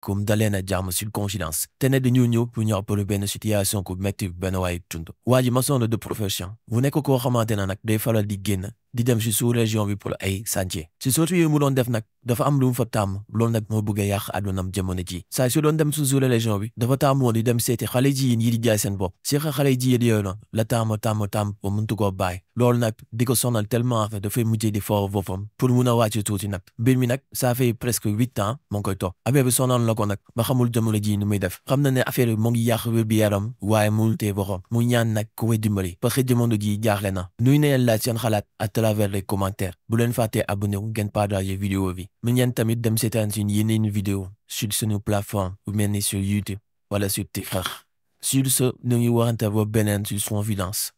comme dalee na jàmm sur Confidence te ne dañu ñëw pour ñu appalu benn situation ku metti benn waay tund waa ji maçon de profession bu nekk koo xamante ne nag day faral di génn di dem si sous région bi pour ay chantier si sorti yooyu mu doon def nag dafa am lu mu fa tàmm loolu nag moo bëgg a yàq àddunam jamono ji saa su doon dem si sous région bi dafa tàmm woon di dem seeti xale jigéen yi di jaay seen bopp si xale jigéen yooyu noonu la tàmm ba muntu koo bàyyi loolu nag di ko sonal tellement en fait dafay mujjee di foofu boppam pour mun a wàcc tuuti nag mbir mi nag ça fait presque 8 ans moo ngi koy toog affaire bi sonal la ko nag ba xamul jamono ji ni muy def xam na ne affaire bi moo ngi yàq wér bi yaram waaye mënul tee boppam mu ñaan nag ku koy dimbali parce que jamono ji jaaxle na nuy na leen laaj seen xalaat à travers les commentaires bu leen fàttee abonné wu ngeen partager vidéo bi mu ñaan tamit dem seetaan suñu yeneen vidéo sur suñu plateforme bu mel ni sur YouTube wala sur TikTok sur ce ñu ngi waxante ba beneen sur Confidence.